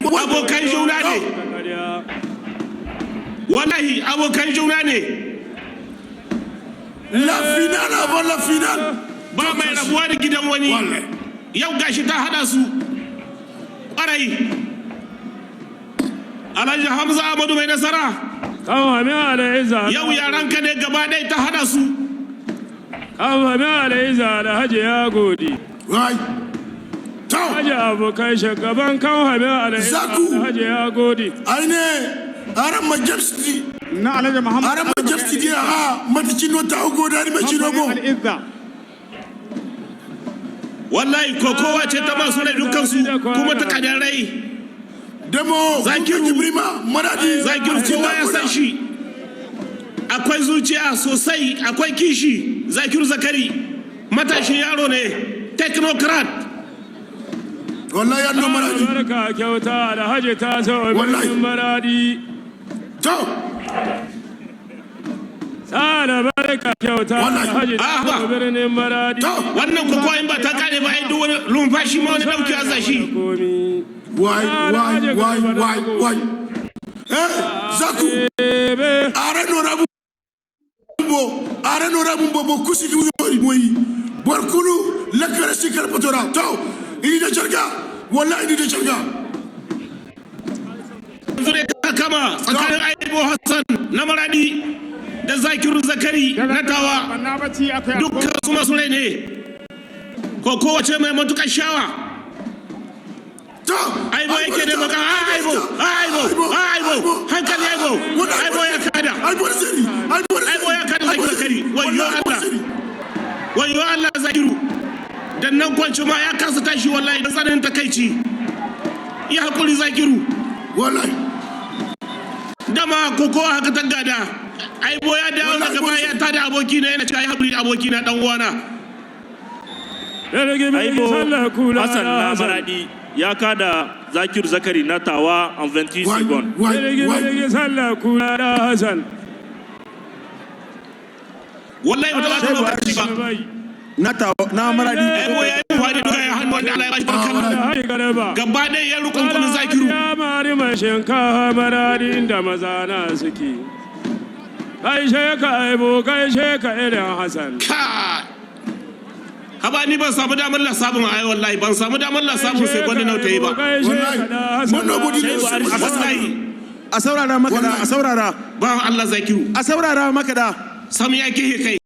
Abokan juna ne. Wallahi abokan juna ne. La finale avant la finale. Ba mai rabuwa da gidan wani. Wallahi. Yau gashi ta hada su kwarai. Alhaji Hamza Ahmadu Mai Nasara, yau yaranka ne gaba ɗaya ta hada su. Kamfani Alaiza, Alhaji ya gode. Wai. To. Alhaji abokai shugaban kamfanin Alaiza. Zaku. Alhaji ya gode. Aine aran ma James Na Alhaji Muhammad. Aran ma James di ha mata cino ta ugo dari ma cino bo. Al'izza. Wallahi kokowa ce ta masu rai dukkansu, kuma ta kadarai. Demo. Zakiru. Jibrima Maradi. Zakiru kowa ya san shi, akwai zuciya sosai, akwai kishi. Zakiru Zakari matashin yaro ne, technocrat. Wallahi anno Maradi. Barka kyauta, Alhaji ta sau Wallahi. birnin Maradi. To. Sada barka kyauta. Wallahi. Alhaji ta Ah, ba. sau birnin Maradi. To. Wannan kokowa in ba ta kare ba, ai duk wani lumfashi ma wani dauki a shi. Komi. Wai wai wai wai wai. Eh Zaku. Ebe. Are no rabu bo are no rabu bo bo kusi ki wori moyi. Borkulu lakara sikar patora. To. Ini da jarga. Wallahi ini da jarga. Yanzu dai ta kama tsakanin Aibo Hassan na Maradi da Zakiru Zakari na Tawa. Banna bacci aka yi. Dukkan su masu rai ne, ko kowace mai matukar shawa. To. Aibo yake da baka. Aibo, Aibo, Aibo, hankali! Aibo, Aibo ya kada. Aibo da seri. Aibo da seri. Aibo ya kada Zakiru Zakari. Wayyo Allah, wayyo Allah! Zakiru dan nan kwanci ma ya kasa tashi wallahi da tsananin takaici. Ya hakuri, Zakiru. Wallahi. Dama kokowa haka ta gada. Aibo ya dawo daga baya ya tada aboki na, yana cewa ya hakuri aboki na, dan uwana. Birgi birgi Aibo sallah kula. Hassan na Maradi ya kada Zakiru Zakari na Tawa en 28 Wai secondes. wai Birgi wai. birgi sallah kula da Hassan. Wallahi ba ta bata lokaci ba. Na Tawa, na Maradi. Aibo ya yi wani duka ya hannu wanda Allah ya bashi barkan. Alhaji Garba. Gaba ɗaya ya rukunkunin Zakiru. Ya mari mai shinkafa Maradi inda maza na suke. Gaishe ka Aibo, gaishe ka irin Hassan. Ka haba, ni ban samu damar lissafin, ai wallahi ban samu damar lissafin sai gwanda nau ta yi ba. Gaishe ka da Hassan. Wannan bodi ne. Wallahi. A saurara maka da, a saurara. Ba Allah, Zakiru. A saurara maka da. Sam ya kihe kai.